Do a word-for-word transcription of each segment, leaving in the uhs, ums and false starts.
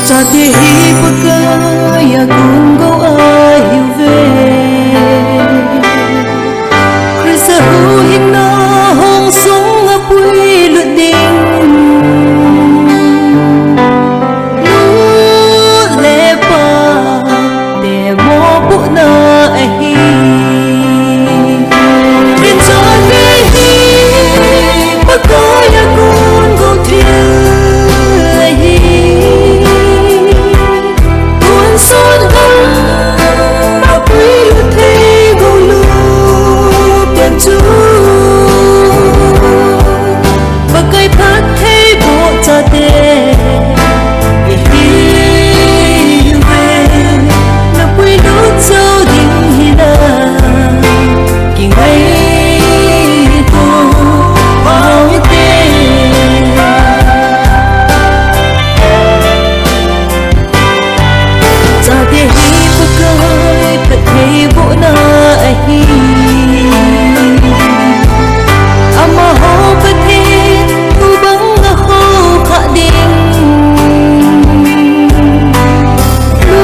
Chate hi Pakai a gun gou ahiuve. Christa huhhingna hong sunga puilut ding. Nu le pa te mopohna ahi. Kichate hi Pakai a gun gou thil ahi. Tunsot gam a puilut thei gou lut pen chu Pakai phattheiboh chate ihiuve. Na puilut jou ding hinam kingaito pau hite. Chate hi Pakai phattheibohna ahi. Amaho Pathen thu banga houkhah ding. Nu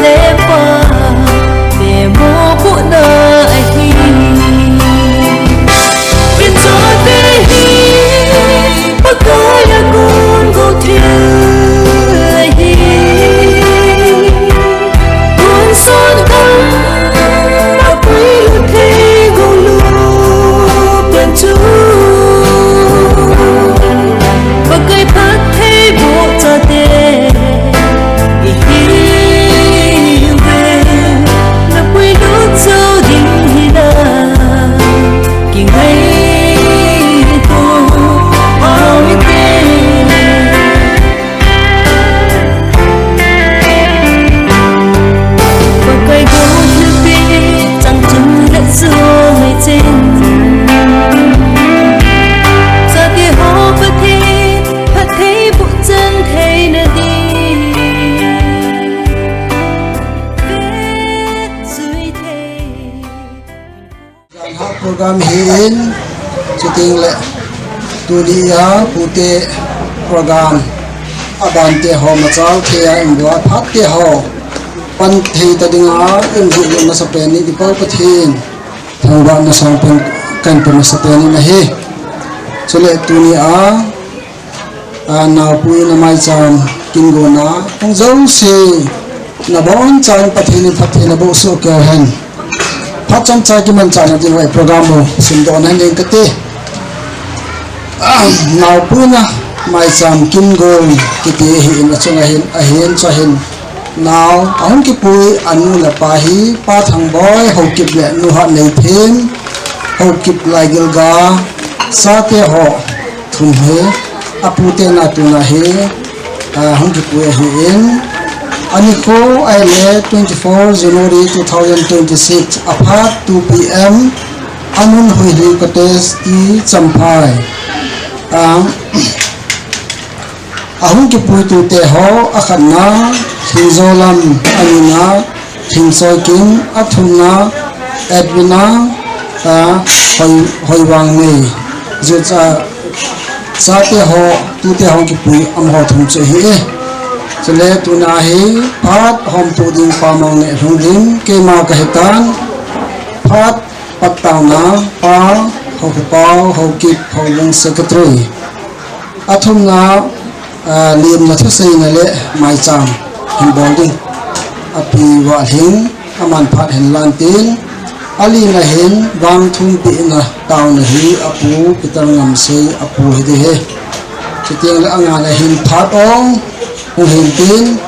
le pa te mopohna ahi. Kichate hi Pakai a gun gou thil ahi. Tunsot gam a puilut thei gou lut pen chu Pakai phattheiboh chate ihiuve. Na puilut jou ding hinam kingaito pau hite. Pakai gou thilpeh chang chun le chu ngai chen. Chate ho Pathen phattheiboh chan theina ding. Vetsui thei. Janhi program hi in, chuteng le tuni a pute program, abante ho machal thei a in dua phat te ho pan thei ta dinga in hu masapen ni Kipa Pathen thangvahna sangpen kan pe masapen ni ahi. Chule tuni a A, naopu in a maicham kin gona hung jouse nabonchauvin Pathen in phatthei naboh soh keihen. Phat chomcha kimanchahna ding vai program u simdoh nahin ding kate. A, naopu in a maicham kin go kiti hi in achunga hin, ahin chu ahin. Nao, ahung kipui anu le apa hi, Pa Thangboi Haokip le Nu Hatneithem Haokip Laigilga, chate ho thum hi, apu te na tuna hi, a, hung kipui ahin, anikho ahile twenty-four January two thousand twenty-six, aphat two P M, Anun Huihli Cottage, T Champhai. A, Ahung kipuitute ho, akhatna, Thingjolam, anina, Thingchoikim, athumna, Edwina, a, Hoi, Hoiwangnei, Jucha, chate ho, tute hung kipui, amaho thum chu ahi e. Chule tuna hi, phat hom tu ding Pa Mangneh Lhunglim, keima kahitan, phat pat taona, Pa, Haokipau, Haokip, Haolung Secretary. Athumna, a, limna thuseina le maicham hin bol ding. Api Vahlhing, aman phat hin lan tin. Alina hin, vangthumpina taona hi, apu, Peter Ngamsei, apu hi ding ahi. Chuteng le angana hin phat ong, hung hin tin.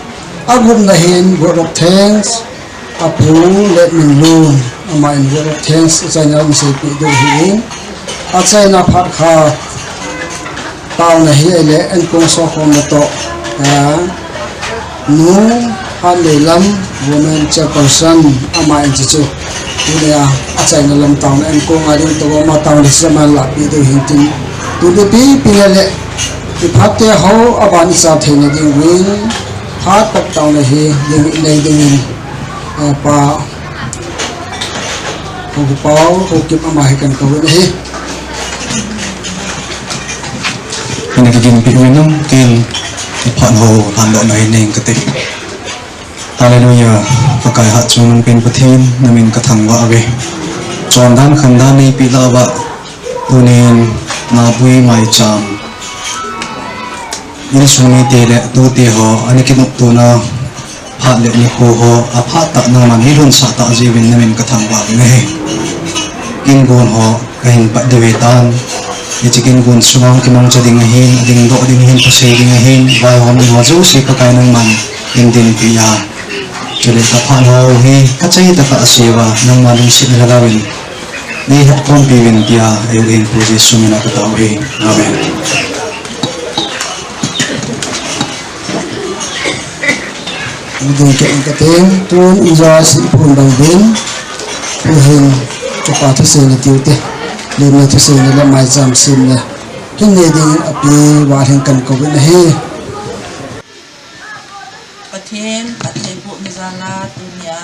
Agupna hin, vote of thanks. Apu Letminlun, ama in vote of thanks achaina lam seipeh diu ahin, achaina phat khat taona hi ahile, enkong sokhom natoh, a, Nu Hatneilam, Women Chairperson, ama in chu chu, tunia, achaina lam taona enkong a ding toh ama taona chu ama lahpeh diu ahin tin, tuni pipi le le, iphat te ho, aban icha theina ding uvin, phat pat taona hi, ding nei dingin, eh, Pa Haokipau, Haokip ama hi kan kou in ahi. Nagigin pi uinam kin iphat ho handoh na ineng kate. Hallelujah. Pakai hat chungnung pen Pathen namin kathangvah uve. Chondan khandan neipi lava tunin Naupui maicham insung mite le tute ho ana kinoptona phat le nikho ho aphat tah nangman neilhunsah tah jiuvin namin kathangvah uve. Kin gon ho kahin pat diu hitan. Hiche kin gon sunga kimangcha ding ahin, adingdoh ding ahin, thusei ding ahin, vaihom ding ho jouse Pakai nangman eidinpi a. Chule kaphat ho hi kachai tah a aseiuva nangma lungsetna lhagaovin neihetkhompi uvin tia eihuhhingpu Jesu mina katao uve. Amen. Ding kei in kate, tun ijat ipun bang din, tuhin kipa thuseina tiute, lemna thuseina le maicham semna hin nei dingin Api Vanghing kahin kouvin ahi. Pathen phattheibohna jal a tunia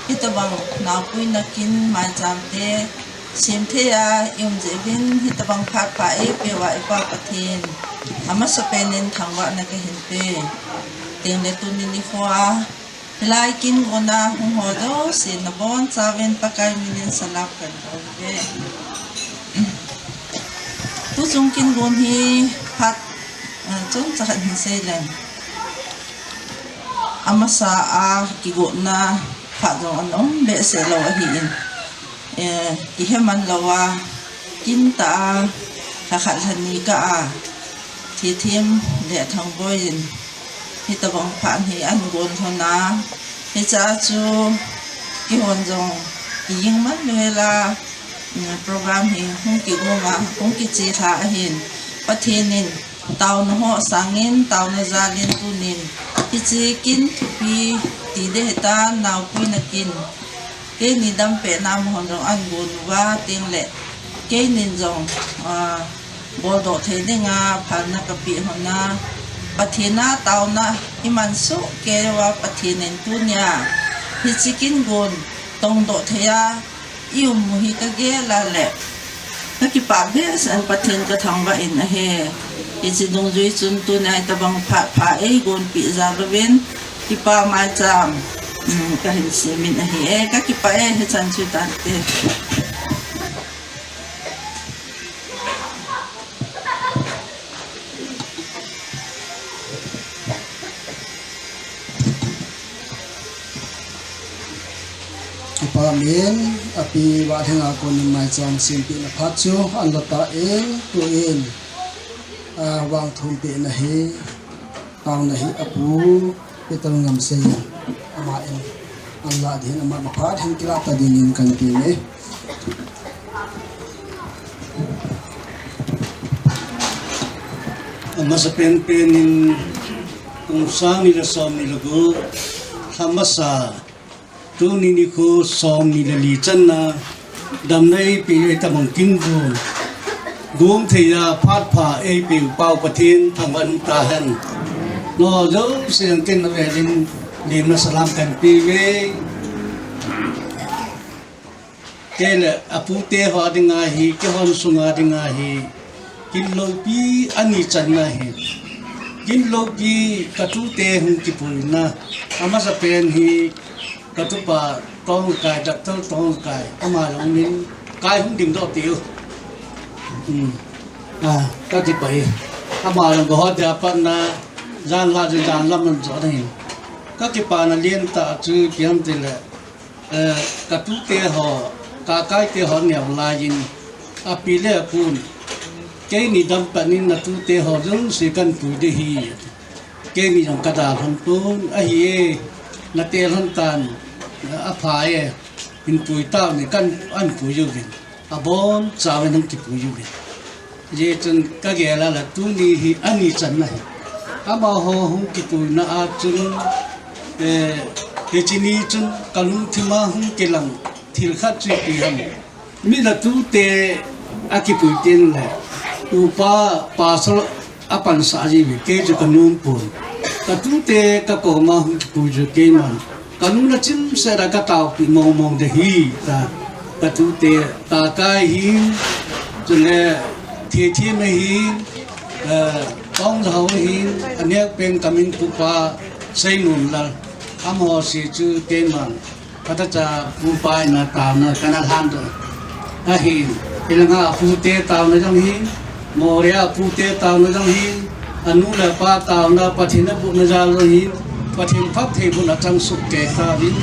hitobang naopuina kin maichamte semthei a i-um jeh uvin, hitobang phat pha eipeuva i Pa Pathen amasapen in thangvahna kahin pe. Tengle tuni nikho a hilai kin gon a hung ho jouse nabonchauvin Pakai minin salam kahin bol uve. Tuchung kin gon hi phat, eh, chomcha khat hin seileng. Amasa a kigotna phat jong ana um behseh lou ahin, eh, kiheman louva, kintah a, lhakhat lhani kah a, Thithem le Thangboi in hitobang phat hi ahin gon lhon a, hichea chu keihon jong kijing man louhela, mm, program hi hung kigong a, hung kichelha ahin, Pathen in taona ho sangin, taona jalin tunin hiche kin thupi ti ding hitan, naopuina kin, keini dampehna a amahon jong ahin gon uva, tengle keinin jong, ah, boldoh thei dinga phalna kapeh lhon a, Pathen a taona iman soh kei uva Pathen in tunia hiche kin gon tongdoh thei a i-um u hi kagel a le kakipah behseh in Pathen kathangvah in ahi. Hiche dungjui chun tunia hitobang phat pha eigonpeh jal uvin kipa maicham, um, kahin semin ahi e, kakipah e, hichan chu tante. Kipa min, Api Vanghing a konin maicham sempehna phat chu ahin lata in, tuin, ah, vangthumpehna hi, taona hi Apu Peter Ngamsei in, ama in ahin lah ding, ama in phat hin kilah ta dingin kahin teme. Amasa penpen in kum sang ni le som ni le gup, lha masa, tuni nikho som ni le li channa damna eipeh u, hitobang kin gon gong thei a phat pha eipeh u Pa Pathen thangvah in um tahen. Nangho jouse jong ken navel in lemna salam kahin pe uve. Kei le apute ho dinga hi, keihon sunga dinga hi, kin loupi ani channa ahi. Kin loupi katute hung kipuina. Amasapen hi katupa Tongkai, Doctor Tongkai, ama jong min kai hung dingdoh tiu. Hmm. Ah, kakipah e. Ama jong kahot dia patna, jan la jong jan lam an jot ahin. Kakipana lentah chu ipi ham itile, eh, katute ho, kakaite ho neo laiyin, api le apun, keini dampat in natute ho jouse kahin pui ding ahi. Keini jong kadalhan pon, ahi e, nate lhon tan, apha e, hin pui tau ne, kahin, ahin pui uvin. Abonchauvin hung kipui uvin. Hijeh chun kagel a le tuni hi ani channa ahi. Amaho hung kipuina a chun, eh, hiche ni chun kalungthim a hung kilang thil khat chu ipi ham. Mi natute akipui tengle, upa pastor apansah jiuve, kei chu kanom pon. Katute kakoma hung kipui chu keiman, kanung nachimset a kataopi mongmong ding ahi, ta, katute Takai hin, chule Thithem hin, Eh, Tong Jahau hin, aneo pen kamin pupa, Seimun Lal. Amaho si chu keiman, kata cha pupa ina tauna kana lhan do. Ahin, ilanga pute tauna jong hin, Moria pute tauna jong hin, anu le pa tauna Pathen apu na jal jong hin, Pathen phattheibohna chang suk kei tauvin,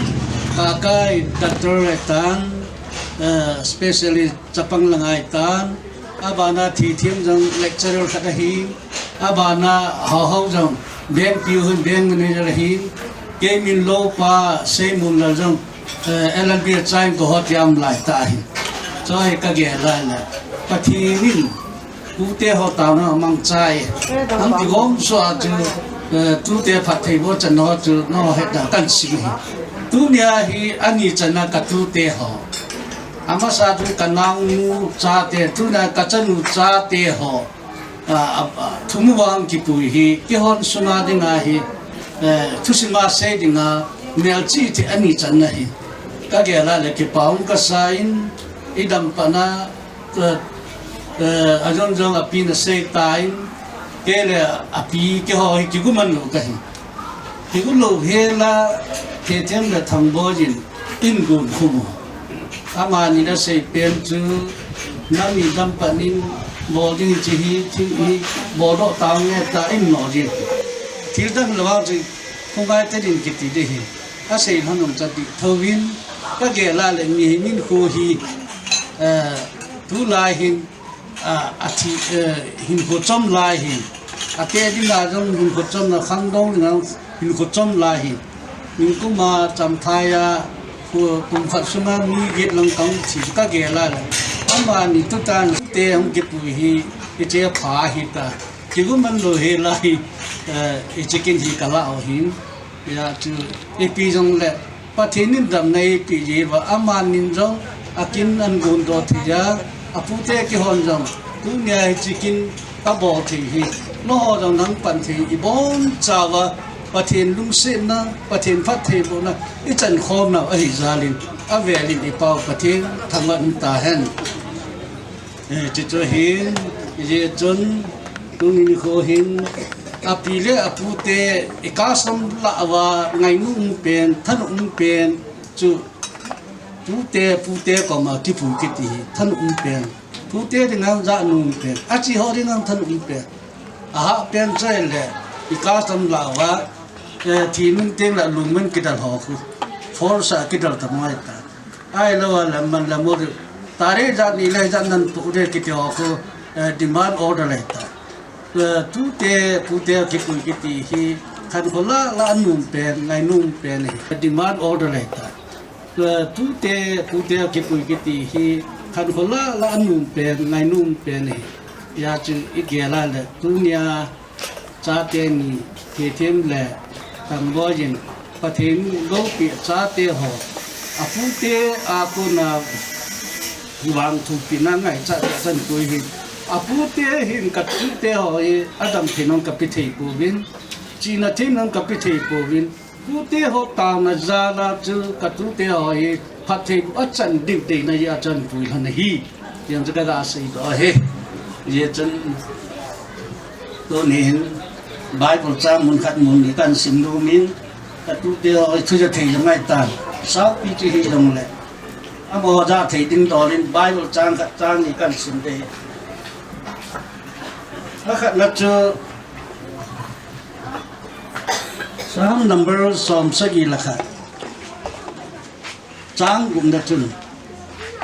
Kakai, Doctor le tan, eh, specialist chapang la ngai tan, abana Thithem jong lecturer khat ahi, abana Hauhau jong bank piu hin bank manager ahi, keimin lou pa Seimun Lal jong, eh, L L B chain ko hot yam lai ta ahi. Choi kagel lai la. Pathen in Tute ho tauna mangchai. Ang kigom sua chu, eh, tute phattheiboh chan ho chu, nangho hetna kan sim hi. Tunia hi ani chana ka tute ho. Amasa chu ka naonu chate, tunia ka chanu chate ho. A, a, a, thumu vang kipui hi, kihon sunga dinga hi, eh, thusima sei dinga, melchih thei ani channa hi. Kagel a le kipa um kasa in, idam pana, Eh, eh, ajon jong api nasei tan, kei le api keiho hi kigu man lou kahi. Kigu lou hela, Thithem le Thangboi in, in gun khu mo. Amani nasei pen chu, nami dam panin, bol ding chi hi, thil hi, bol doh tang nge ta in no ji. Thil dang lou chu, khu ngai te din kiti de hi. Asei lhon um cha di thouvin, kagel a le mi hi min khu hi, eh, tulai hin, a, athi, eh, hinkho chom lai hin. Ate dinga jong hinkho chomna, khangdong dinga hinkho chom lai hin. Nikum a Champhai a, kum, kum khat sunga mi get lang kang thi kagel a le. Amani tutan te hung kipui hi, hiche pha hita. Kigu man lou hela hi, eh, hiche kin hi kala o hin. Hijeh chun, ipi jong le, Pathen in damna eipeh jeh uva, amanin jong, akin ahin gon doh thei a, apute keihon jong, tunia hiche kin kabol thei hi, nangho jong nang pan thei, ibon chauva, Pathen lungsetna, Pathen phattheibohna, ichan khom nau ahi jal in, avel in i Pau Pathen thangvah in tahen. Eh, chuchu hin, hijeh chun, tuni nikho hin, api le apute, i custom lah uva, ngainu um pen, thanop um pen, chu, tute, pute koma kipui kiti hi, thanop um pen. Pute dinga jahnu um pen, achi ho dinga thanop um pen. Ahah pen chu ahile, i custom lah uva, eh, thi nung teng le lungmon kidal ho khu, force a kidal ta mai ta. Ahilou a lam man lam u, tarik ja ni le ja nan pu de kiti ho khu, eh, demand order le ta. Eh, tute, pute kipui kiti hi, khankho lah lah a um pen, ngainu um pen hi, demand order le ta. Eh, tute, pute kipui kiti hi, khankho lah lah a um pen, ngainu um pen hi. Hijeh chun igel a le, tunia, Chate ni, Thithem le Thangboi in, Pathen in loupi chate ho. Apute a kona vang thupina ngaichat chan koi hin. Apute hin ka tute ho hi, adam thei nong kape thei pouvin. Chihna thei nong kape thei pouvin. Tute ho tauna jal a chu ka tute ho hi phattheiboh achan ding deina hi achan pui lhon ahi. Tiang chu kaga seidoh ahi. Hijeh chun tunin Bible chang mun khat mun ni kahin sim nom in, ka tute ho hi thu ja thei jong ahitan. Saupi chu hijongle, amaho ja thei ding dol in Bible chang khat chang ni kahin sim ding. Akhatna chu Psalm number som sagi le khat. Chang gupna chun,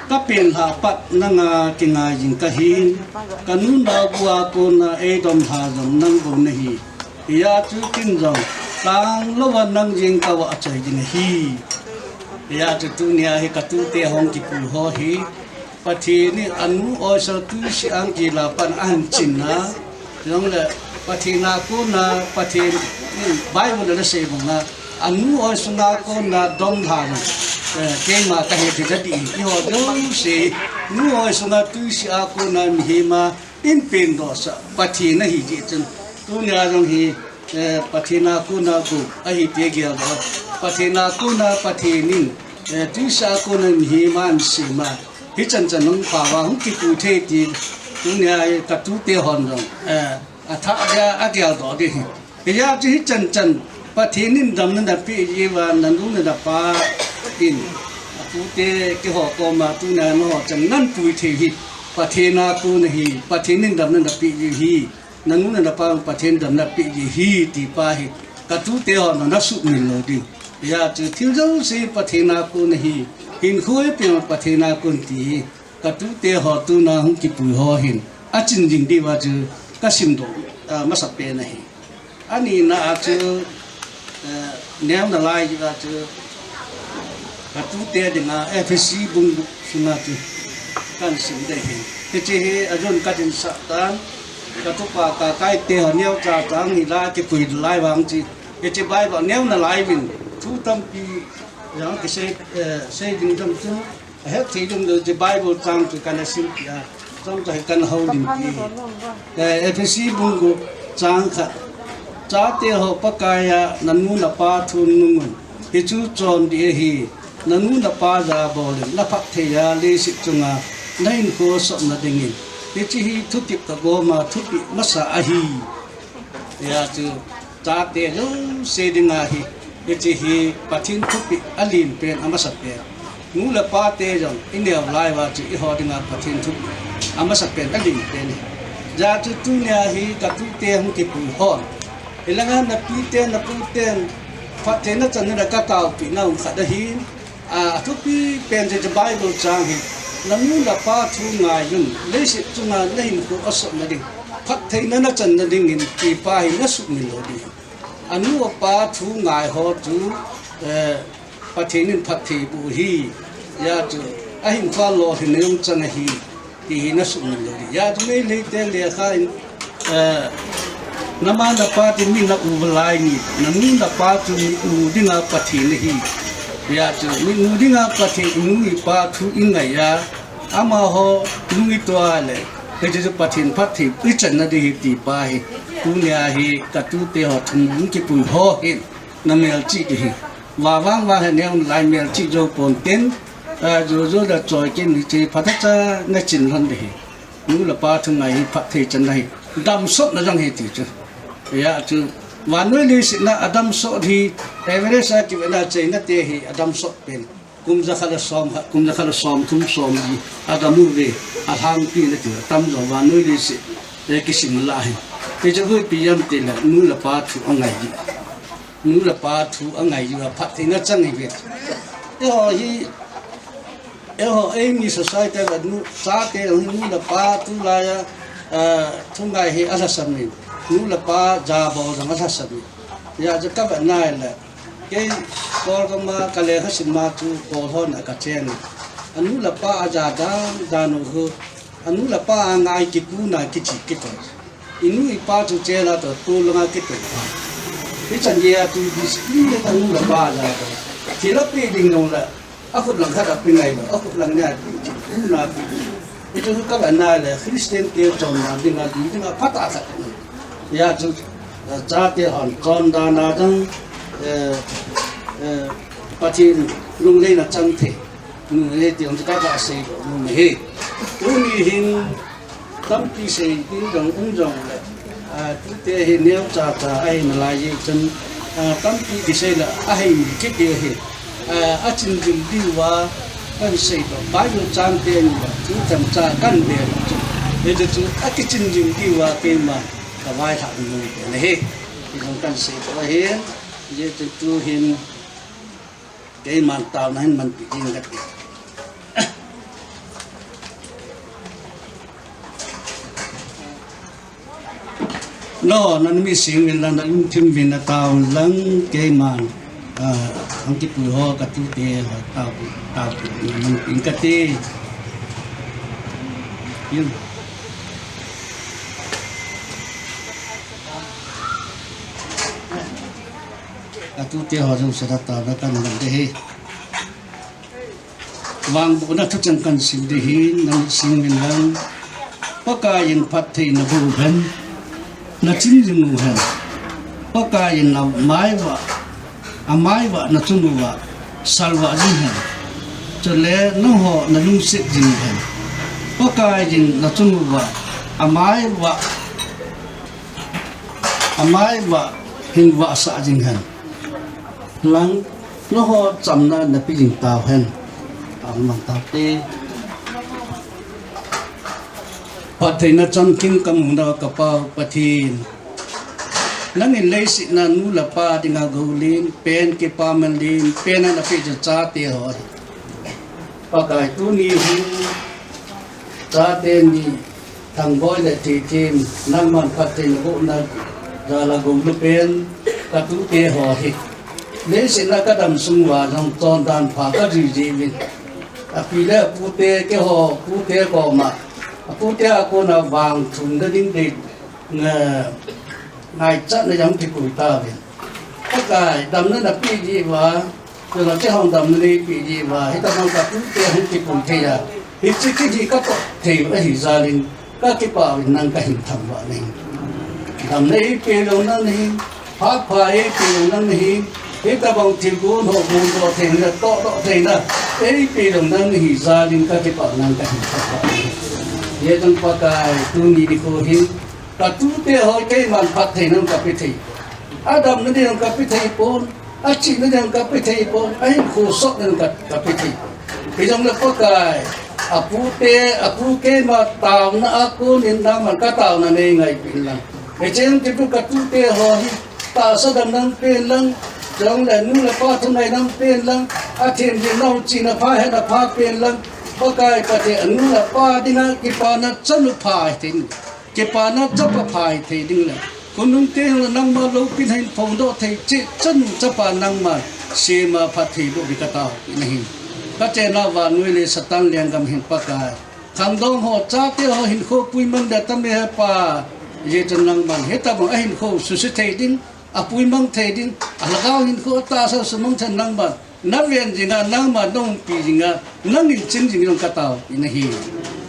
ka penlhah pat nanga kingai jing kahin, ka nunao bua kona eidom lha jong nang bou nahi. Hijeh chun ken jong, tanglouva nang jeng kava achoi ding ahi. Hijeh chun tunia hi ka tute hung kipui ho hi, Pathen in anu oisung tui sih a kila pan ahin chinna, jongle Pathen a kona, Pathen in Bible a asei banga, anu oisunga kona dom lhan, eh, keima kahet thei ding, eiho jouse, nu oisunga tui sih a kona mihem a, in pengdoh sah, Pathen ahi jeh chun, tunia jong hi, eh, Pathen a kona gou ahi ti geldoh. Pathen a kona Pathen in, eh, tui sih a kona mihem a ahin sem a. Hichan chan hung pha uva hung kipui thei ti, tunia hi ka tute hon jong, eh, Athah dia ageldoh ding ahi. Hijeh chun hichan chan Pathen in damna napeh jiuva, nanu nanapa in, atute keiho koma tuna nangho chan nahin pui thei u hi Pathen a kon ahi, Pathen in damna napeh jiu hi. Nanu nanapa Pathen damna peh ji ahi tipa hi, katute ho nana sumil lou ding. Hijeh chun thil jouse Pathen a kon ahi, hinkho ipi ham Pathen a kon ti hi, katute ho tuna hung kipui ho hin achin jing diuva chu kasimdoh, ah, masapen ahi. Anina a chu, eh, neona lai jeh a chu, katute dinga Ephesi bung gup sunga chu kahin sim ding ahi. Hiche hi ajon kadinsah tan, katupa Kakaite ho neocha chang hi la kipui lai vang chu. Hiche Bible neona lai uvin, thu tampi jong kisei, eh, sei ding jong chu, ahet thei ding jong chu Bible chang chu kana simpi a, chang chu hi kana houlimpi. Eh, Ephesi bung gup chang khat. Chate ho, Pakaiya nanu napa thu nungun. Hichu chondih ahi. Nanu napa jabol in, naphattheiya leiset chunga nahinkho sotna dingin. Hiche hi thutep kagoma thupeh masa ahi. Hijeh chun chate jouse dinga hi, hiche hi Pathen thupeh alenpen amasapen. Nu le pate jong ineo lai uva chu eiho dinga Pathen thupeh amasapen alenpen ahi. Hijeh chun tunia hi katute hung kipui hon, hilanga napiten naputen phattheina channa ding a kataopeh nau khat ahin, a, athupi pen chu Bible chang hi, nanu napa thu ngaiyun, leiset chunga nahinkho asotna ding, phattheina nachanna dingin tipa hi nasumil lou ding. Anu apa thu ngai ho chu, eh, Pathen in phatthei boh ahi, hijeh chun ahinkho lolhinna jong chang ahi. Ti hi nasumil lou ding. Hijeh chun Meiteite lekha in, eh, nama napa chu mi nau lai nge, nanu napa chu mi nu dinga Pathen ahi. Hijeh chun mi nu dinga Pathen, inu ipa thu ingaiya, amaho lung itoh le, hiche chu Pathen phatthei ichanna ding ahi tipa hi, tunia hi katute ho thum hung kipui ho hin namelchih ding ahi. Vavang vang hi neona lai melchih jou ponte, a, jojo le choi kin hiche phatah cha nachin lhon ding ahi. Nu le pa thu ngai hi phatthei channa ahi. Damsotna jong ahi ti chu. Hijeh chun vannoi leiset a adamsot hi, Everest a kivetna cheina te hi adamsot pen. Kum jakhat le som khat, kum jakhat le somthum, somli adam uve, alhangpi nati atamjo vannoi leiset, eh, kisim lah ahi. Hichu ipi ham itile nu le pa thu angai ji. Nu le pa thu angai jiuva phattheina chang ahiuve. Eiho hi, eiho eimi society a nu, chate jong hi nu le pa tulaiya, ah, thu ngai hi alhasam in. Nu le pa jabol jong alhasam in. Hijeh chun kavet nai le, kei Kolgam a kalekha sim a chu Kol hon a kachen. Anu le apa aja dan dan u hi, anu le apa angai kikuna kichih kitoi. Inu ipa chu chela toh tol langa kitoi. Hichan geiya tu discipline le anu le apa aja toh. Thil apeh ding jong le, akhut lang khat apeh ngai lou, akhut lang nia apeh, kikuna apeh. Hichu kavet nai le Christian te chonna dinga, di dinga phatah khat. Hijeh chun, eh, chate hon chondan a jong, eh, eh, Pathen lungleina chang thei. Nu le ti hon chu kava seidoh nom ahi. Tuni hin tampi sei ding jong um jongle, a, tute hi neocha cha ahi nalai jeh chun, a, tampi kisei le ahei mi kiti ahi. A, achin jing diuva kahin seidoh Bible chang teni le, tu chang cha kahin bel chu. Hichu akichin jing diuva keima kavailhah nom pen ahi. Hijong kahin seidoh ahin, hijeh chun tu hin keiman taona hin manpi ding kati. Nangho, nami sing uvin lang, nalungthim uvin natao lang, keiman, ah, hung kipui ho katute ho tao, tao, manpi kati. Yun. Atute ho jong sera ta ba kan lang de he. Vangbohna thucheng kan sim de hi, nang sim uvin lang. Pakai in phattheina boh uhen, nachin jing uhen. Pakai in amai uva, amai uva nachung uva salvah jing hen. Chule nangho nalungset jing uhen. Pakai in nachung uva, amai uva Amai va hin vahsah jing hen. Lang, nangho chamna nape jing tauhen. Amen. Tate. Phattheina chamkim kamu nau ka Pa u Pathen. Nangin leiset a nu le pa dinga gou len pen, kipaman len pen a napeh chu chate ho ahi. Pakai, tuni hin chate ni, Thangboi le Thithem, nangman phattheina bohna jal a gou lou pen ka tute ho ahi. Leiset a ka dam sung uva jong chondan pha ka jui jui uvin. Api le apute, keiho pute koma, apute a kona vangthum na ding dei, eh, ngaichatna jong kipui tauvin. Pakai, damna napeh jeh uva, chule keihon damna neipeh jeh uva, hitabang ka tute hung kipui thei a, hiche kiti ka toh thei u ahi jal in, ka kipah uvin nang kahin thangvah nahi. Damna eipeh jong nang nahi, phat pha eipeh jong nang nahi, hitabang thilgon ho gondoh theina, tohdoh theina eipeh jong nang nahi jal in ka kipah nang kahin thangvah nahi. Hijeh chun Pakai, tuni nikho hin, ka tute ho keiman phattheina ka pe thei. Adamna ding ka pe thei pon, achihna ding ka pe thei pon, ahinkho sotna ding ka, ka pe thei pon. Hijongle Pakai, apute, apu keima taona a konin nangman ka taona nei ngaipeh in lang. Hicheng kipu ka tute ho hi, tahsa dam nang pen lang, chule nu le pa thunei nang pen lang, athem ding nau chihna pha hetna pha pen lang, Pakai Pathen anu le apa dinga kipana chanu pha thei. Kipana chapa pha hithei ding le, khonung teng le nangma loupina hin phongdoh thei cheh chanu chapa nangma sema phatthei boh ding katao nahi. Kachena vannoi le Satan lenggam hin Pakai, khangdong ho chate ho hinkho puimang ding tame he Pa. Hijeh chun nangman hitabang ahinkho suse thei ding, apuimang thei ding, alhagao hinkho atahsa sumang thei nangman naven jinga, nangman naumpi jinga, nangin ching jing jong katao nahi.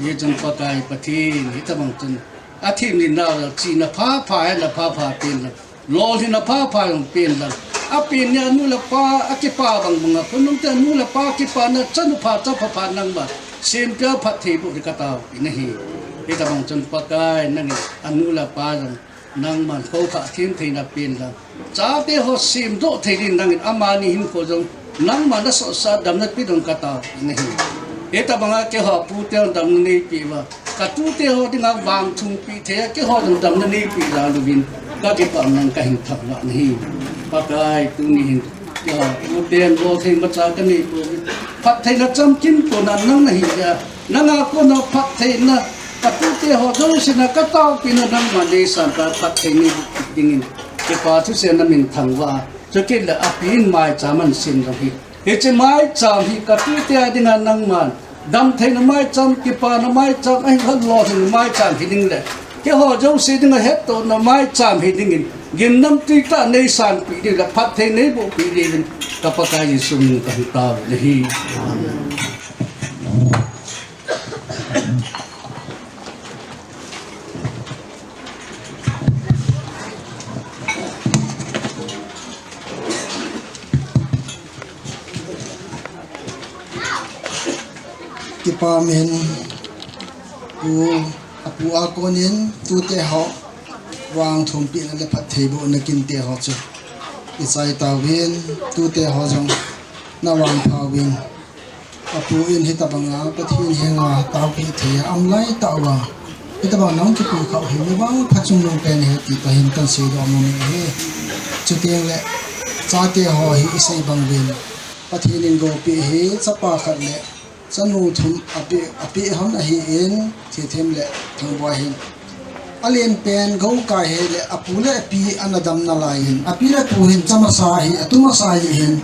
Hijeh chun Pakai Pathen, hitabang chun athem ni nau chihna pha pha, hetna pha pha pen lang, lolhinna pha pha jong pen lang, apen ni anu le apa akipa bang banga khonung te anu le apa kipana chanu pha chapa pha nangma sempia phatthei boh ding katao nahi. Hitabang chun Pakai nangin anu le apa jong nangman khoukhah them theina pen lang, chate ho semdoh thei ding nangin amani hinkho jong nangman nasotsah damna pe ding katao nahi. Hitabanga keiho pute damna neipeh uva, katute ho dinga vangthum peh thei a keiho jong damna neipeh jal uvin kakipah in nang kahin thangvah nahi. Pakai tuni hin keiho pute lolhing macha kanei pouvin, phattheina chamkim kona nang nahi a, nanga kona phattheina, katute ho jousena kataopina nangman neisan ka phatthei neiboh kit dingin kipa thusei namin thangvah a, chukit le api in maicham ahin sem jong hi, hiche maicham hi katute a dinga nangman damtheina maicham, kipana maicham, ahinkho lolhinna maicham hi ding le, keiho jouse dinga hettohna maicham hi dingin, gimnamtui tah neisanpeh diu le phatthei neiboh peh diuvin, ka Pakai Jesu min kahin tao nahi. Amen. Kipa min, pu, apu a konin tute ho vangthum pehna le phatthei bohna kinte ho chu ichai tauvin, tute ho jong navangpha uvin. Apu in hitabanga Pathen henga taopeh thei a um laitah uva, hitabang nahung kipui khah u hi mi vang phachom lou pen ahi ti toh hin kahin seidoh nom e. Chuteng le chate ho hi isei bang uvin, Pathen in goupeh hi chapa khat le chanu thum apeh, apeh hon ahin, Thithem le Thangboi hin. Alen pen gou kai hile apu le api ana dam nalai hin, api le apu hin chamasa hi, atu masa hi hin,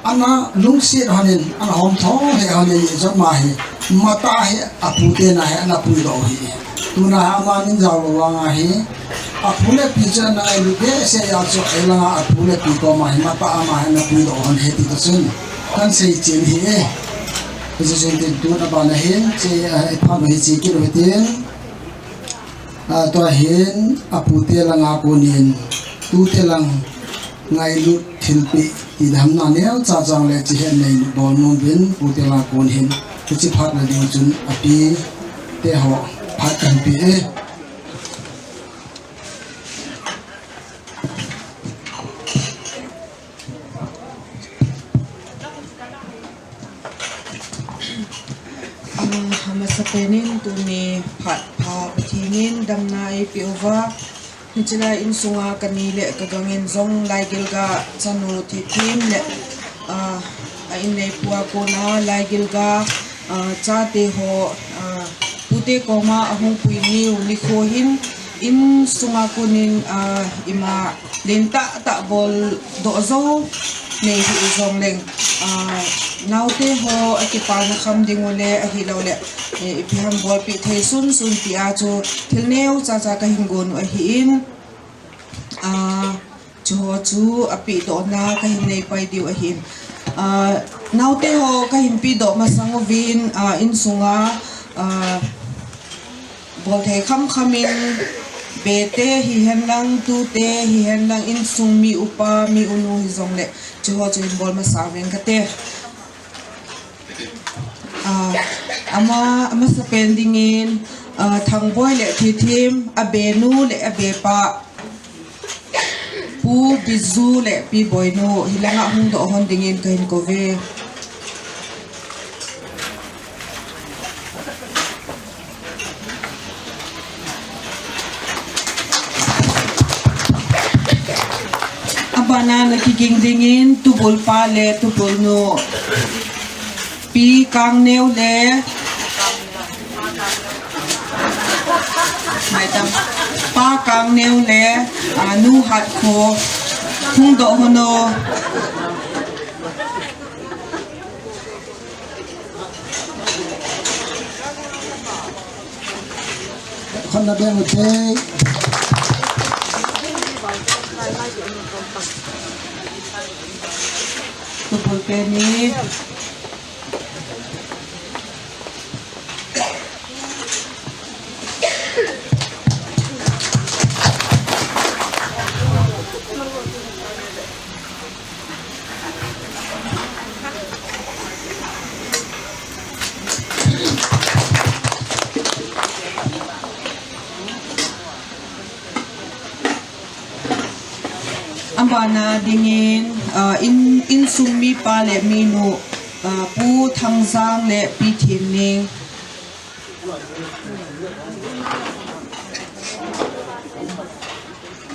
ana lungset hon in, ana homtho he hon in, joma hi, matah hi, apu tena hi, ana puidoh hi. Tuna hi ama min jao lou vang ahi, apu le api chu ana ngailut behseh a chu, eilanga apu le api koma hi, matah ama hi, ana puidoh hon he ti toh chun kahin seichen ahi e. Hiche chun tin tun abana hin, che, eh, iphat u hi che kit u hitin. A, tua hin, apute langa konin, tute lang ngailut thilpeh, ti dam na neocha chang le chi het nei bol nom uvin, pute langa kon hin, hiche phat na ding chun api te ho phat kahin pe e. Penin tuni phat pha Pathen in damna eipeh uva, hiche lai insunga kani le kagangin jong Laigilga chanu Thithem le, ah, a inneipu a kona Laigilga, ah, chate ho, ah, pute koma ahung pui niu nikho hin insunga konin, ah, ima len tah tah bol doh jou nei hih jongleng, ah, naote ho akipana kham ding u le ahilou le, eh, ipi ham bolpeh thei sunsun tia chu thil neocha cha kahin gon u ahin, ah, chuho chu apehdohna kahin nei pai diu ahin. Ah, naote ho kahin pehdoh masang uvin, ah, insunga, ah, bolthei khamkham in, bete hihen lang, tute hihen lang, insung mi upa, mi unu hijongle, chuho chu hin bol masa uving kate. Ah, ama, amasapen dingin, ah, Thangboi le Thithem, abenu le abepa, Pu Biju le Pi Boinu, hilanga hung doh hon dingin kahin kouve. Abana nakiging dingin tubulpa le tubulnu, Pi Kangneo le, maitam, Pa Kangneo le, ah, Nu Hatkho, hung doh hon o. Khonna beng ute. Tubul peni. Abana dingin, ah, in, insung mipa le minu, ah, Pu Thangjang le Pi Thinning.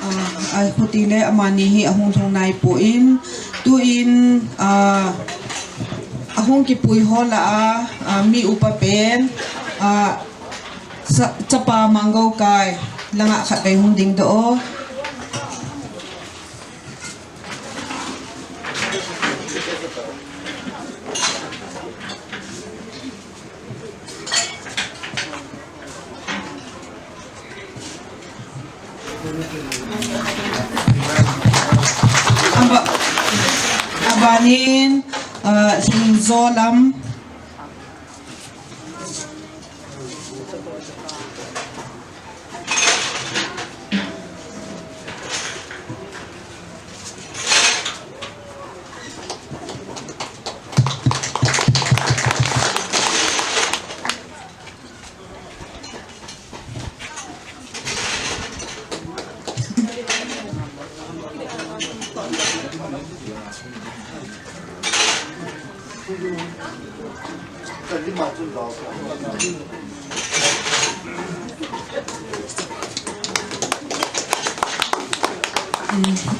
Ah, ah, khuti le amani hi ahung lhung naipoi, tuin, ah, ahung kipui ho lah a, ah, mi upa pen, ah, sa-, chapa Manggoukai langa khatvei hung dingdoh o. Aba-, abanin, ah, Lhingjo lam.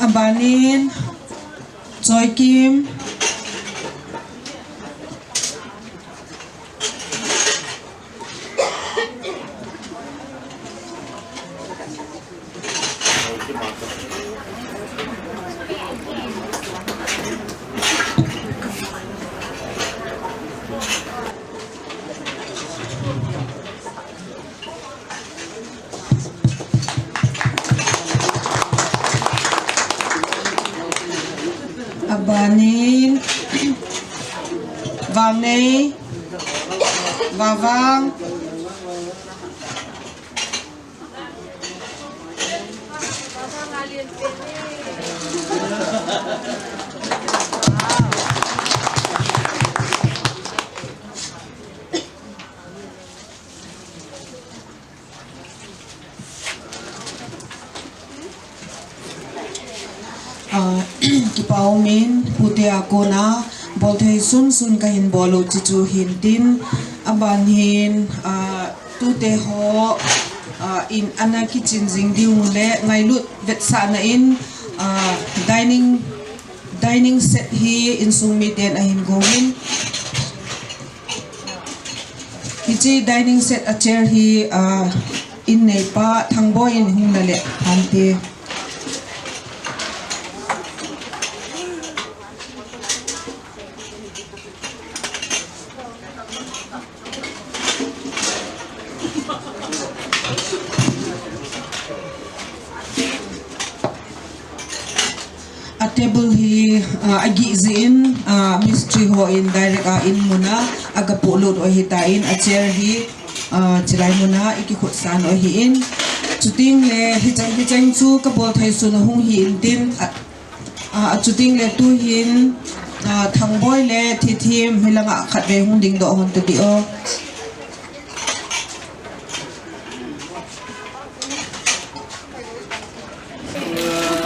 Abanin, Choikim. Abanin, Vangnei, Vavang. Ah, kipa umin, pute a kona, bolthei sunsun kahin bol u chu chu hintin, Aban hin, ah, tute ho, ah, in ana kichin jing diu le ngailut vetsahna in, ah, dining, dining set hi insung miten ahin gongin. Hiche dining set a chair hi, ah, in neipa Thangboi in hung na le hante. A table hi, ah, agih jeh in, ah, mistri ho in direct a in muna aga polut u ahitan, a chair hi, ah, chilai muna ikikhutsah u ahin. Chuting le hicheng hicheng chu kabol thei sun hung hi intin, ah, Ah, achuting le tuhin, ah, Thangboi le Thithim hilanga khatvei hung dingdoh hon tadi o.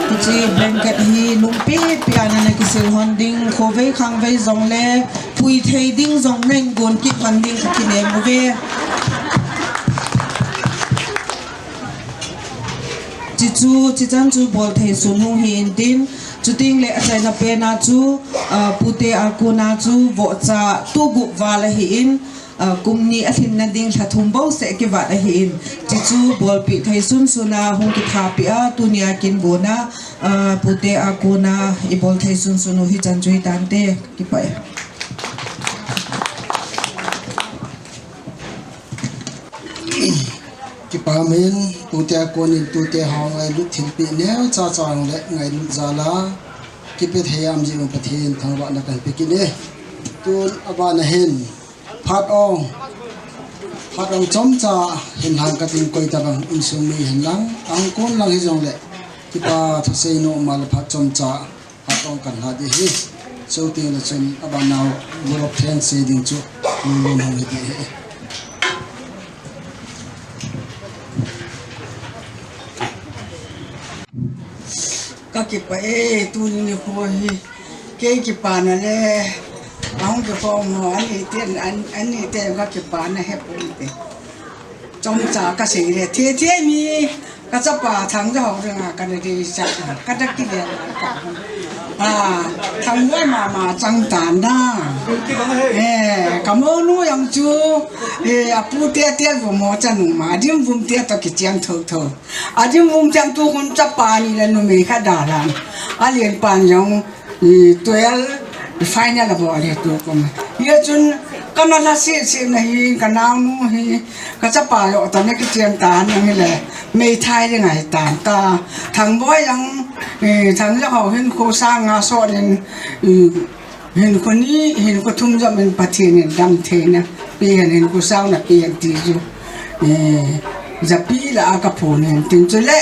Hiche blanket hi lungpi pi a nana kisil hon ding, khovei khangvei jong le pui thei ding jong nana gon kit hon ding kakinem uve. Chuchu, chuchan chu bol thei sun hung hi intin, chuting le achaina pena chu, ah, pute a kona chu vohcha tu gup val ahin, ah, kum ni alhinna ding lha thum bou seh kivat ahin, chuchu bolpi thei sun suna hung kithapi a, tunia kin gona, ah, pute a kona ibol thei sun sun u hichan chu hitante, kipah e. Kipa min, tute a konin tute ho ngailut thilpeh neocha cha le ngailut jal a kipe thei a um jeh un Pathen thangvahna kahin pe kit e. Tun abana hin phat ong, phat ong chomcha hin lhang kating, koi tabang insung mi hin lang, ahung kon lang hijongle kipa thusei nom a le phat chomcha Hatong kan lha ding ahi. Chuteng le chun abanau, Gurop Theng sei ding chu, Lulun hung hi ding ahi. Ka kipah e, tuni nikho hi. Kei kipana le, ahung kikhom ho, ani ten, an, ani ten ka kipana he pum te. Chomcha ka sei le, the the mi, ka chapa Thangjohao dinga ka na dei cha, ka da kile ka. Ah, Thangboi mama chang tan na. Eh, ka monu jong chu, eh, apu te te vum mo cha nu ma, dim vum te to kichian tho tho. Adim vum chian tu hun chapa ni le numei khat da lan. Alen pan jong, I twelve final abol e tukum. Hia chun kana lha seh seh na hi, ka naonu hi, ka chapa joh tah na kichen tan ahile, meithai ding ahi tan ta. Thangboi jong, eh, Thangjohao hin khu sang nga sot in, eh, hin khu ni, hin khu thum jom in Pathen in damtheina pe hen, hin khu sang na pe hen ti chu. Eh, japi lah a ka phon hen tin chule,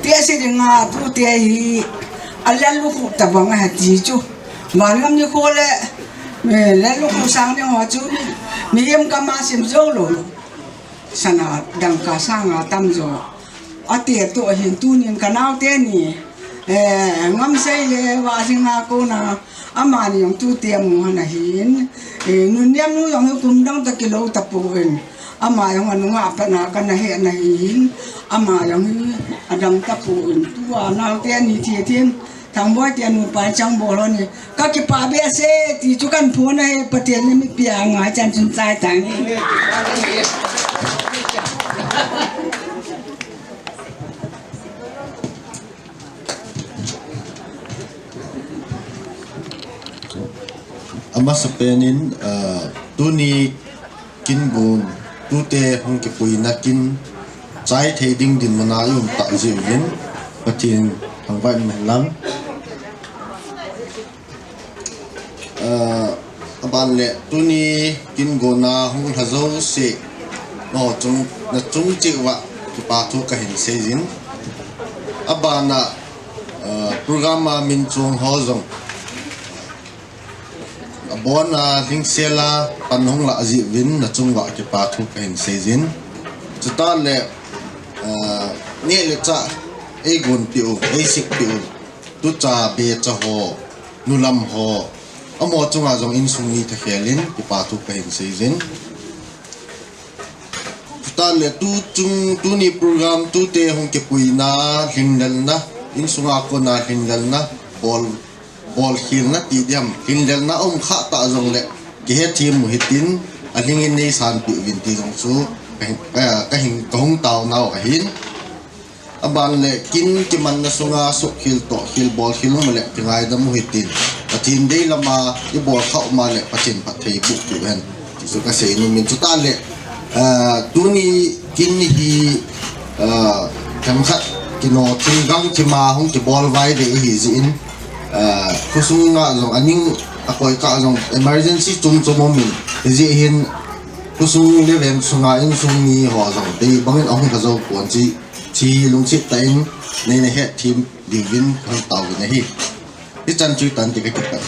ti a si ding a, tute hi, A lel lukhuh tabang ahi ti chu. Van ngam nikho le, eh, lel lukhuh sang ding ho chu mi, mihem kama sim jou lou. Sana dangka sanga tamjo. Ati tu ahin tunin ka naote ni. Eh, Ngamsei le Vahsinga kona. Amani jong tute amu hon ahin. Eh, Nunnemnu jong hi kum dang tah kilou tapon. Ama jong anunga pat na kana he na hin. Ama jong hi adam tapon. Tua naote ni thi thin. Thangboi te nupa chang bol hon e. Ka kipah behseh ti chu kan phon ahi, Pathen in mipi a ngai chan chun chai tang e. Amasapen in, ah, tuni kin gon, tute hung kipuina kin, chai thei ding dinmun a i um tah jeh uvin, Pathen thangvah in hen lang. Ah, aban le, tuni kin gon a hung lha jouse, nangho chung, na chung cheh uva, kipa thu kahin sei jin. Aban a, ah, program a min chong ho jong, Abon a, lhingsel a, pan hung lah jeh uvin, na chung uva kipa thu kahin sei jin. Chutah le, ah, neh le chah, eigonpeh u, eisikpeh u, tucha, becha ho, nulam ho, amaho chunga jong insung mi thakhel in, kipa thu kahin sei jin. Le tu chung tuni program tute hung kipuina, hlinglelna, insunga kona hlinglelna, bol, bolkhelna ti diam, hlinglelna um kha ta jongle, kihethem u hitin, alhingin neisanpeh uvin ti jong chu, ka, ka, ka hung taonau ahin. Aban le kin kimanna sunga sukkhel tohkhel bolkhel um le kingaidam u hitin. Pathen dei lama ibol kha um le Pathen phatthei boh peh uhen. Ti chu kasei nom in chuteng le, ah, tuni kin hi, ah, themkhat kino thim gang thima hung kibol vai ve ihi jeh in, ah, khosunga jong aning akoi kah jong emergency chom chom um in. Hijeh hin khosung le veng sunga insung mi ho jong dei bangin ahung kha jou pon chi. Chi lungset tah in neina hetthem diuvin hung taovin ahi. Hichan chu tan ti ka kipah.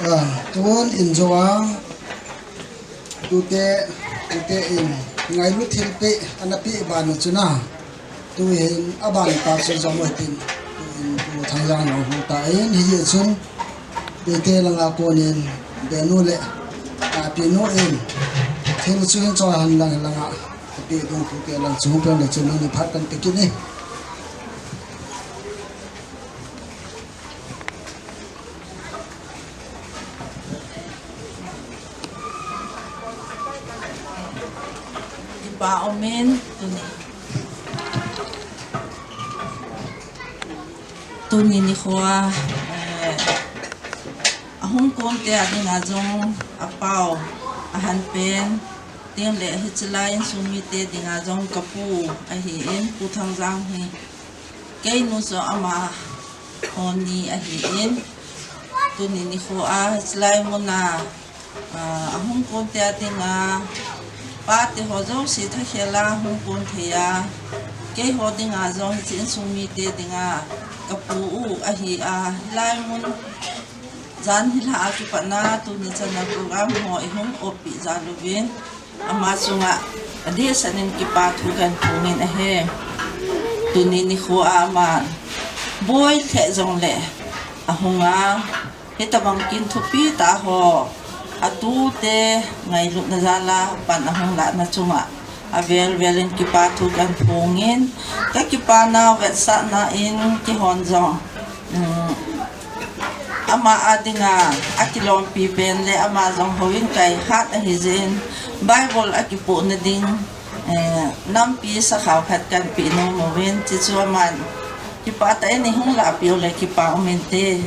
Ah, tun in jo a, tute, tute in, ngailu thilpeh, ana peh ban u chun a, tu hin aban pa chu jong u hitin, tu in Pu Thangjang jong hung tan, hijeh chun, tute langa konin, benu le, a, pinu in, thil chu hin choi han lang langa, peh dung tute lang chu hung peh le chun, ni phat kan peh kit in. Kipa umin tuni, tuni nikho a, eh, ahung konte a dinga jong apao ahan pen, tin le hiche lai insung mite dinga jong kapu ahin, Pu Thangjang hi keinu chu ama honi ahin, tuni nikho a hiche lai muna, ah, ahung konte a dinga, pate ho jouse thakhel a hung kon thei a, keiho dinga jong hiche insung mite dinga kapu u ahi a, hilai mun jan hilhah a kipatna tuni chana program ho ihung oppeh jal uvin, ama chunga adehset in kipa thu kahin phongin ahi. Tuni nikho a aman boi lheh jongle ahunga, hitobang kin thupi tah ho, atute ngailutna jal a pan ahung lahna chunga avel vel in kipa thu kahin phongin, kakipa nau vetsahna in keihon jong, um, ama a dinga akilompi pen le ama jong houin kai hat ahi jeh in, Bible akipohna ding, eh, nampi sakhao khat kahin peh nom uvin, chuchu aman kipah tah in ihung lahpeh u le kipa um inte.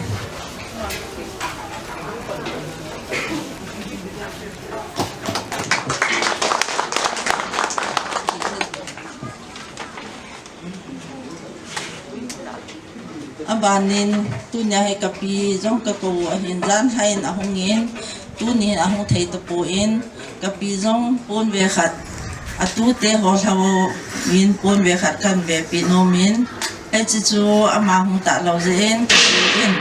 Abanin, tunia hi kapi jong kakou ahin, janhi in ahungin, tunin ahung thei tapon, kapi jong ponve khat, atute ho lhon in ponve khat kahin vepeh nomin, hiche chu ama hung talou jeh in, kapi in,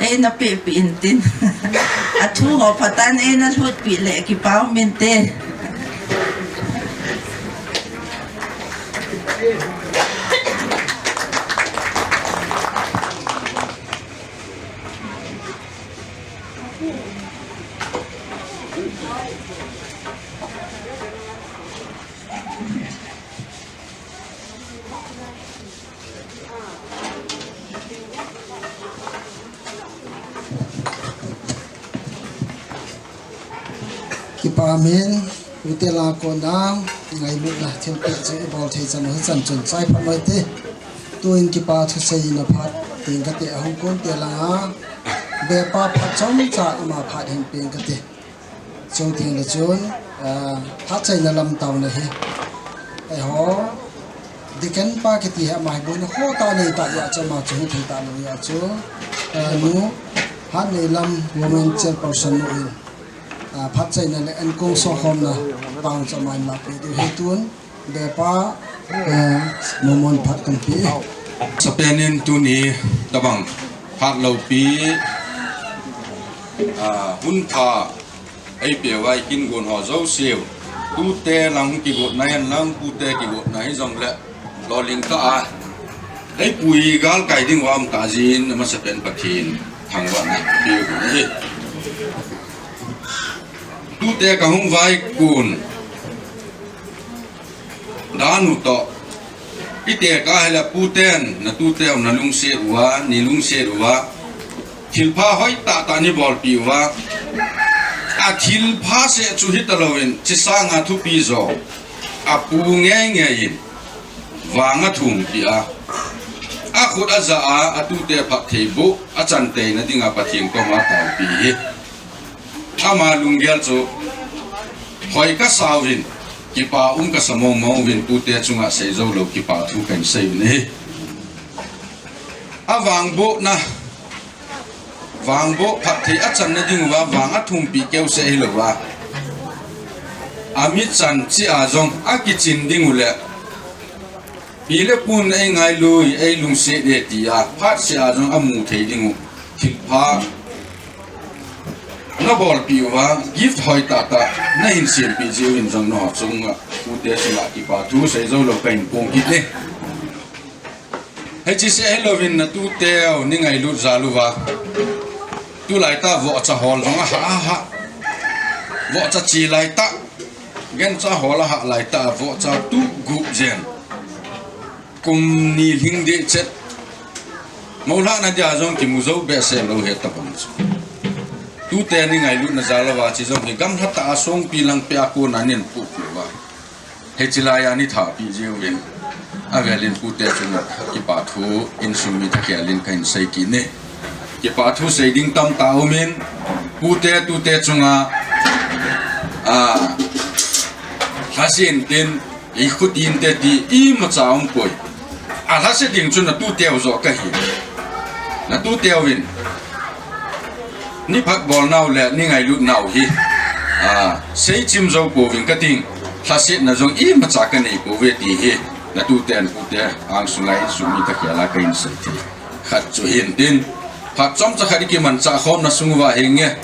eina pehpeh intin. Athu ho phatah in eina lhutpeh le kipa um inte. Kipa umin, tute lah a kona, ngailutna thilpeh chu ibol thei chan u hichan chun chai phat mai te. Tuin kipa thusei na phat, tin kate ahung konte langa, bepa phat chomcha ama phat hin pen kate. Chuteng le chun, ah, phat chaina lam taona hi. Eiho, Deacon pa kiti hi ama hi boina khoh tah nei tah jeh chun ama chu hung thei talou jeh chun, ah, nu, Hatneilam Women Chairperson nu in, ah, phat chaina le ankong sokhomna pang chu ama in lahpeh diu ahi tun, bepa, ah, Momon phat kan pe. Sapen in tuni tabang phat loupi, ah, hun pha Eipeuva eikingon ho jouse u, tute lang kigotna hen lang, pute kigotna hijongle, lolhing tah a eipui galkai ding uva um tah jeh in, amasapen Pathen thangvahna peuve. Tute kahung vaikon dan u toh, itekah hile puten natute u nalungset uva, neilungset uva, thilpha hoitah tah neibolpeh uva, athilpha seh chu hitalouvin, chesanga thupi jo apu ngeingei in, vang athumpeh a, akhut ajah a, atute phattheiboh achanteina dinga Pathen koma taopeh hi. Ama lunggel chu hoi kasauvin, kipa um kasa mongmong uvin, pute chunga seijoulou kipa thu kahin sei uvin ahi. Avangbohna, vangboh phatthei achanna dinguva vang athumpeh keuseh hilouva, amichan cheh a jong akichin dinguleh, pi le pun eingailui, eilungset e tia phatseh a jong amu thei dingu thilpha nabolpeh uva, gift hoitah tah nahin sempeh jeh uvin jong nangho chunga, pute chunga kipa thu seijoulou kahin phong kit e. Hiche seh hilouvin natuteu neingailut jal uva, tulaitah vohcha hol jong ahah, ahah, vohcha che laitah, gancha hol ahah laitah, vohcha tugup jen, kum ni lhing deh chet, moulhahna dia jong kimu jou behseh lou hitabang chu, tute neingailutna jal uva, che jong hi gamlhatah a songpi langpeh a kona neipohpeh uva, hiche laiya neithapeh jeh uvin, avelin pute chunga kipa thu insung mi thakhel in kahin sei kit e. Kipa thu sei ding tamtah aumin, pute tute chunga, a, lhasen tin, ikhutin te ti imacha umpoi. Alhase ding chu natuteu joh kahi. Natute uvin neiphatbolnau le neingailut nau hi, a, seichim jou pouvin kating, lhasetna jong imacha kanei pouve ti hi, natuten pute angsunga insung mi thakhel a kahin sei thei. Khat chu hintin, phat chomcha khat ikimanchah khomna sung uva hinge,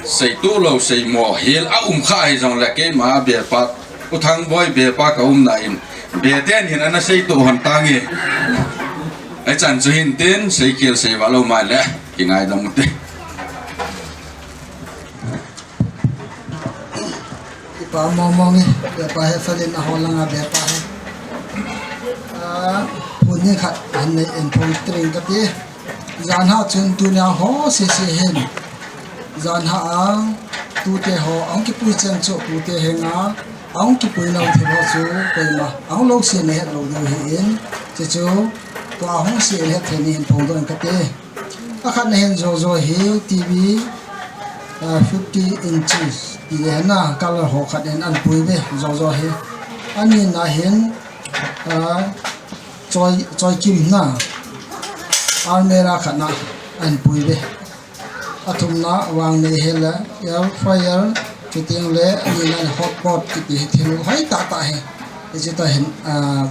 seitoh lou seimo hel aum kha hijongle, keima bepa, U Thangboi bepa kaumna in, beten hin ana seitoh lhon tange. Hichan chu hintin, seikhel sei vahlou maile, kingaidam ute. Kipa mongmong e, bepa hi felin ahol langa bepa hi. A, phun ni khat hin nei in phong tring kati. Janhi chun tunia ho sese hin, janhi a tute ho ahung kipui cheng chu pute henga ahung kipui nau thil ho chu koima ahung lou se nahet lou diu ahin, chuchu tua hung se nahet thei ni hin phongdoh in kate. Akhatna hin jojo hi T V, ah, fifty inches ti le hena color ho khat in anpui uve jojo hi. Anina hin, ah, choi, choi kimna almirah khatna anpui uve. Athumna vangnei hile air fryer, chutengle anina hotpot kiti hi thil hoitah tah hi. Hiche tah hin, ah,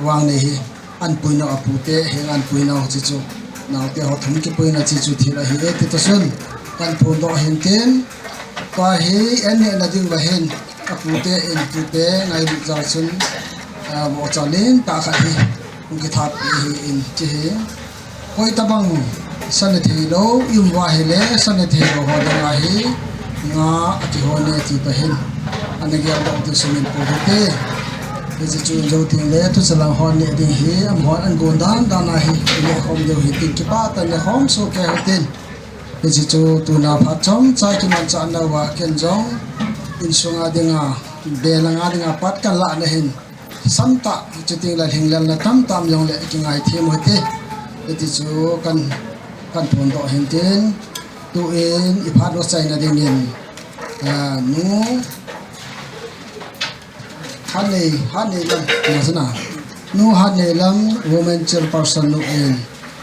vangnei hi anpui nau apute, heng anpui nau hiche chu. Naote ho thum kipuina hiche chu thil ahi e ti toh chun kahin phondoh hintin, tua hi an nehna diuva hin apute in tute ngailut jal chun, ah, vohcha lentah khat hi hung kithapeh ahin, hiche hi koi tabang sa ne theilou i um uva ahile, sa ne theilou ho dinga hi nga akihon e ti toh hin ana geldoh u ti sungin pou hite. Hiche chu in jou tengle thuchalang hon neh ding hi amahon agon dan dan a hi ineh khom diu ahi tin kipah tah in neh khom soh kei hitin. Hiche chu tuna phat chomcha kimanchah nauva ken jong insunga dinga, be langa dinga pat kahin lahna hin samtah, chutengle lhinglelna tamtah um jongle kingaithem u hite. Hiti chu kahin, kahin phondoh hintin, tuin iphat u chaina dingin, ah, Nu Hatnei, Hatneilam, na chuna, Nu Hatneilam, Women Chairperson nu in,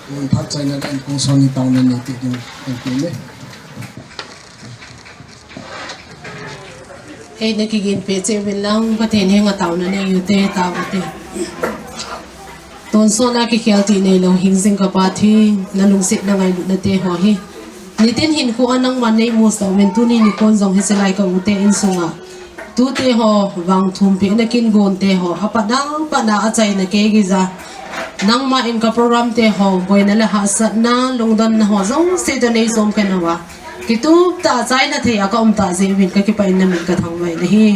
tun phat chaina dingin kong song in taona neipeh ding kahin ti e. Eina kiginpeh cheh uvin lang, Pathen henga taona nei ute, tao ute. Tonsot a kikhel tih neilou hingjing ka Pathen, nalungset nangailutna te ho hi Nitin hinkho a nangman neimusah uvin tuni nikho jong hiche lai ka u te insunga tute ho vangthum pehna kin gon te ho apat a pat a achaina kei gija nangma in ka program te ho boina le hahsatna lungdonna ho jouse toh nei som khen uva kitup tah a chaina thei a ka um tah jeh uvin ka kipah in na min ka thangvah in ahi.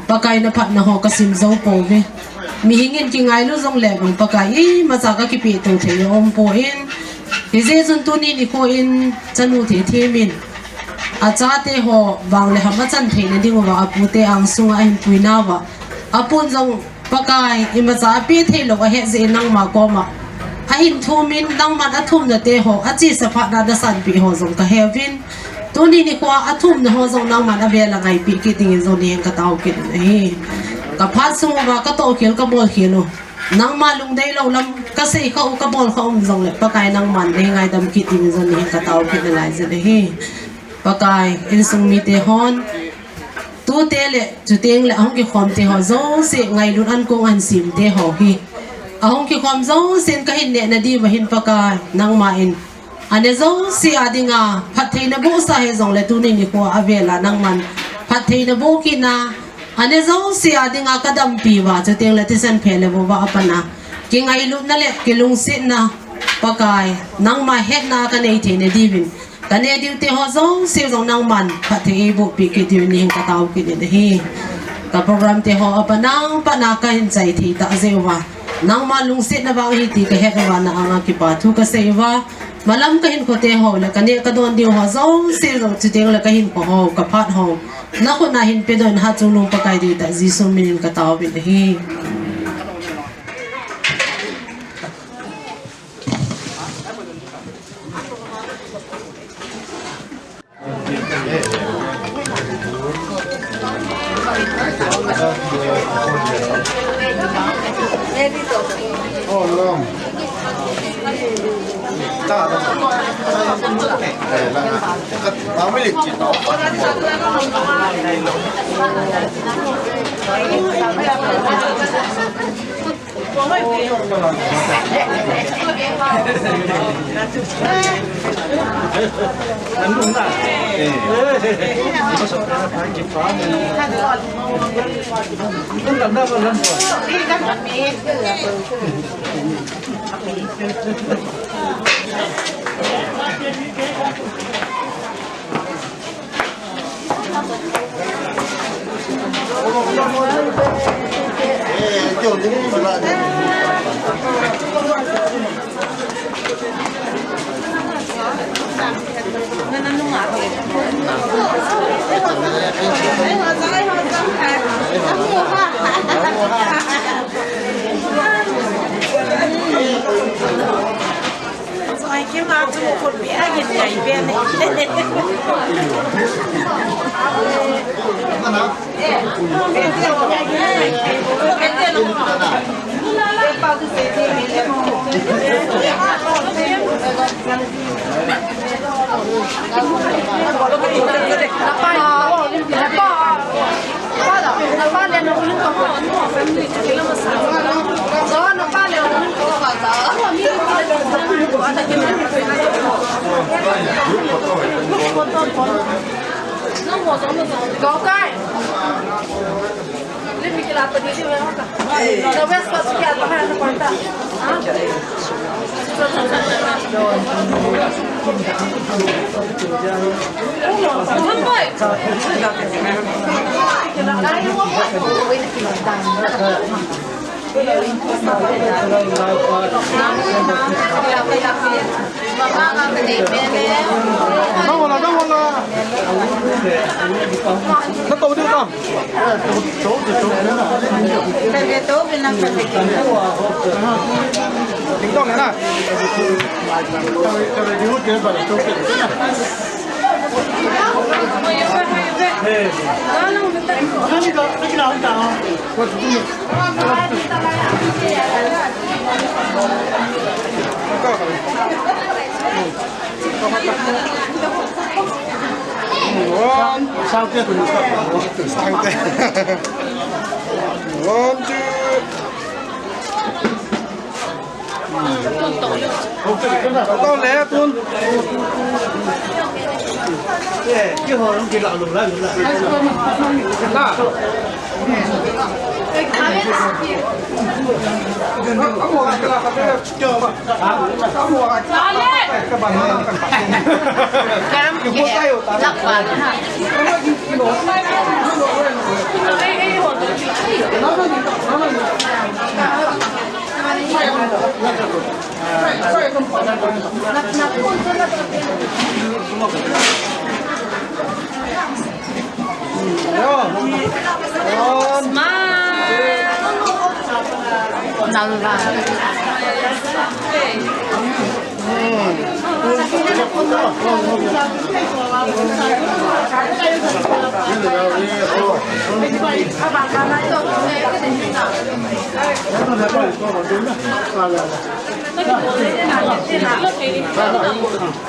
Pakai na phatna ho ka sim jou pouve. Mihing in kingailu jongle vang Pakai imacha ka kipeto thei a um poi. Hijeh chun tuni nikho in chanu Thethem in achate ho vang le ham achan theina diuva apute angsunga ahin puina uva apun jong Pakai imacha apeh theilou ahet jeh in nangma koma ahin thum in nangman athumna te ho achesa phat na nasanpeh ho jong ka he uvin. Tuni nikho a athumna ho jong nangman avel a ngaipeh kit dingin jong niheng ka tao kit in ahi. Ka phat sung uva ka tohkhel ka bolkhel u nangma lungdeilou lam ka sei kha u ka bol kha um jongle Pakai nangman nei ngaidam kit dingin jong niheng ka tao kit nalai jin ahi. Pakai insung mite hon tute le chuteng le ahung kikhom te ho jouse ngailut ankong ahin sem te ho hi ahung kikhom jousen kahin nehna diuva hin Pakai nangma in ane jouse a dinga phattheina bohsa hijongle tuni nikho a avel a nangman phattheina boh kit a ane jouse a dinga ka dampi uva chuteng le thisan phe le vo uva apat a kingailutna le kilungsetna Pakai nangma hetna ka nei theina diuvin ka neh diu te ho jouse jong nangman phatthei eiboh peh kit diuvin niheng ka tao kit in ahi. Ka program te ho apat a pat a kahin chai thei tah jeh uva nangma lungsetna vang ahi ti ka het uva na anga kipa thu ka sei uva malam ka hinkho te ho le ka neh ka don diu ho jouse jong chuteng le ka hinkho ho ka phat ho na khut na hin pedoh in Hatchungnung Pakai dihtah Jesu min in ka tao vin ahi. One, one, two. Tao le tun.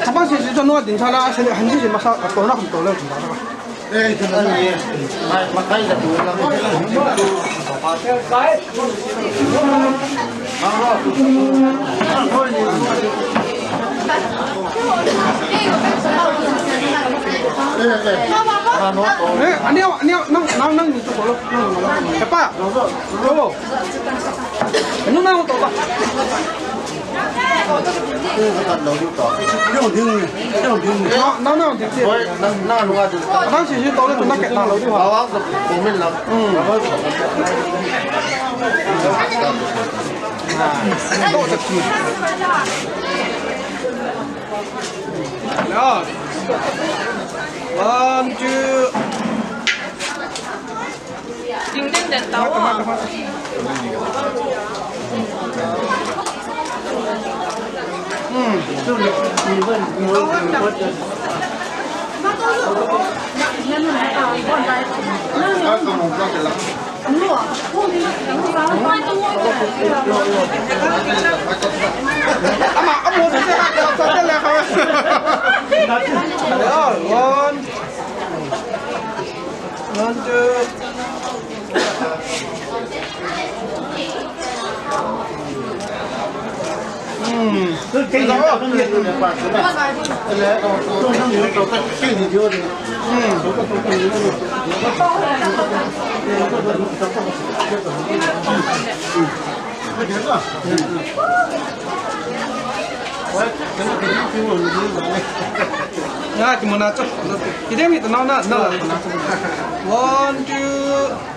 Kapan sisi to no din sala sili hanji si masa to na kum to le kum da. Eh, ani, ani, nang, nang, nang, ni to ko lo. Nang, nang, nang. Epa. Lo. Anu nang to ba. One, two. Ding, ding, ding, tao. One, two. Nga kimona cho. Kidem hita na na na. One, two.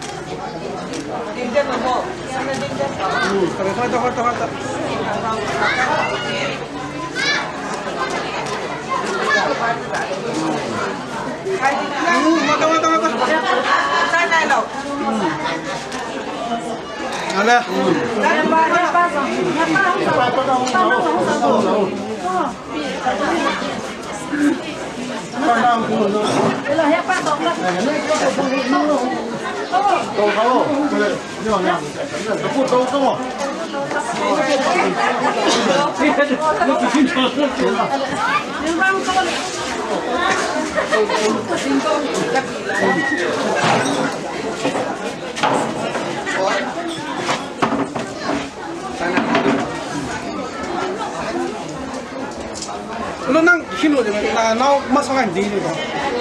Lo nang hilo de na nao masang di de.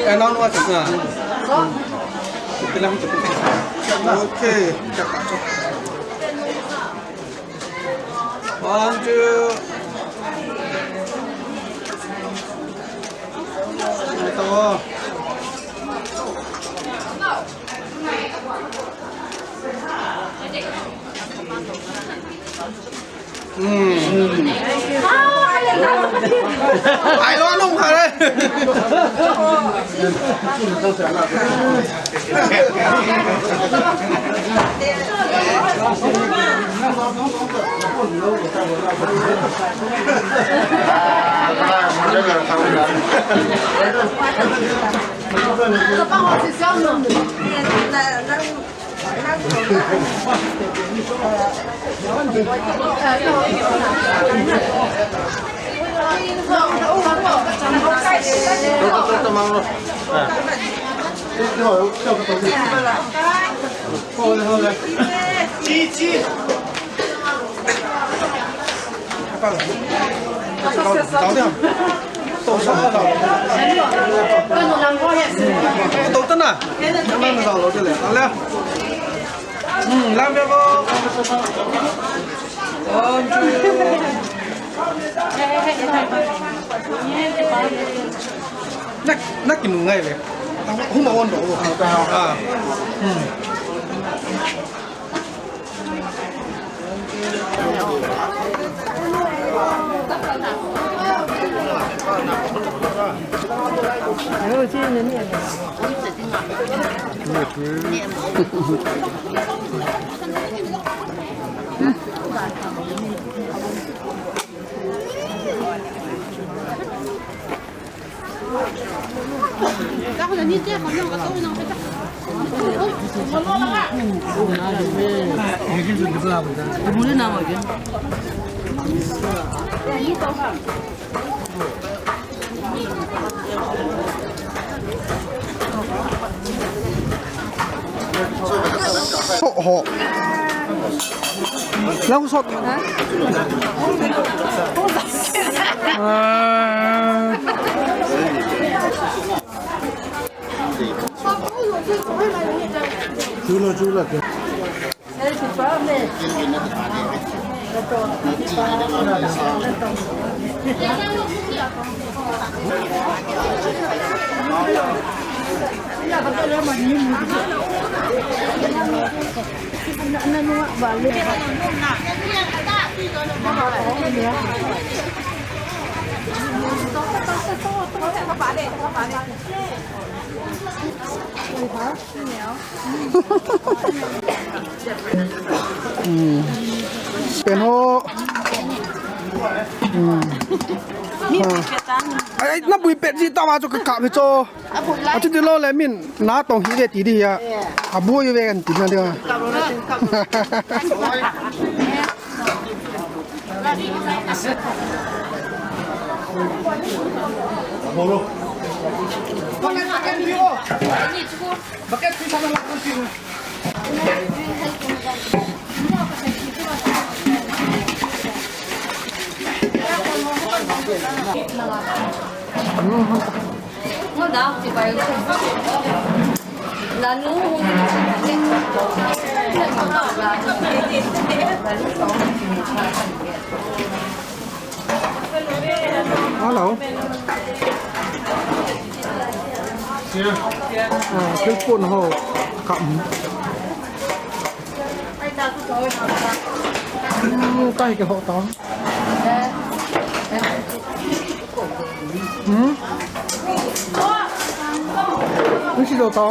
Eh, nao no ata. Okay. One, two. Ito. Hmm. Ai lo nung kha le. Tau tana. Nang na zau lo de le. Ale. Hmm, lam ve bo. One, two. Nak, nak kinu ngai ve. Huma on do. Ah. Hmm. Soh ho. Lau soh. Ha? Ah. Chu lo, chu lo. Hmm. Pen ho. Hmm. Ai, na bui pet ji ta ma chu ka kap hi chu. Achu ti lo le min na tong hi ve ti di ya. Abui ve kan ti na dia. Hello. Ah, cellphone ho. Kam. Hmm, kai ke ho ta. Hmm? Ni si do ta.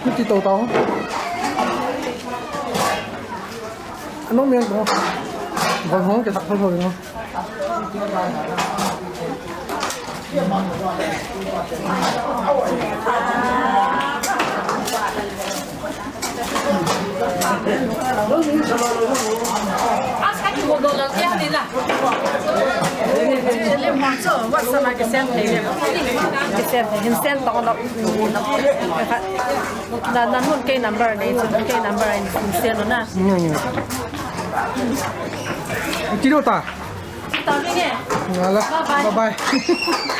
Ni si do ta. Ano men ko. Bon hong ke tak thoi thoi no. Na, na nun kei number nei, chu nun kei number nei, send na. Hmm. Ti lo ta. Ti ta ni nge. Wala. Bye bye. Bye bye.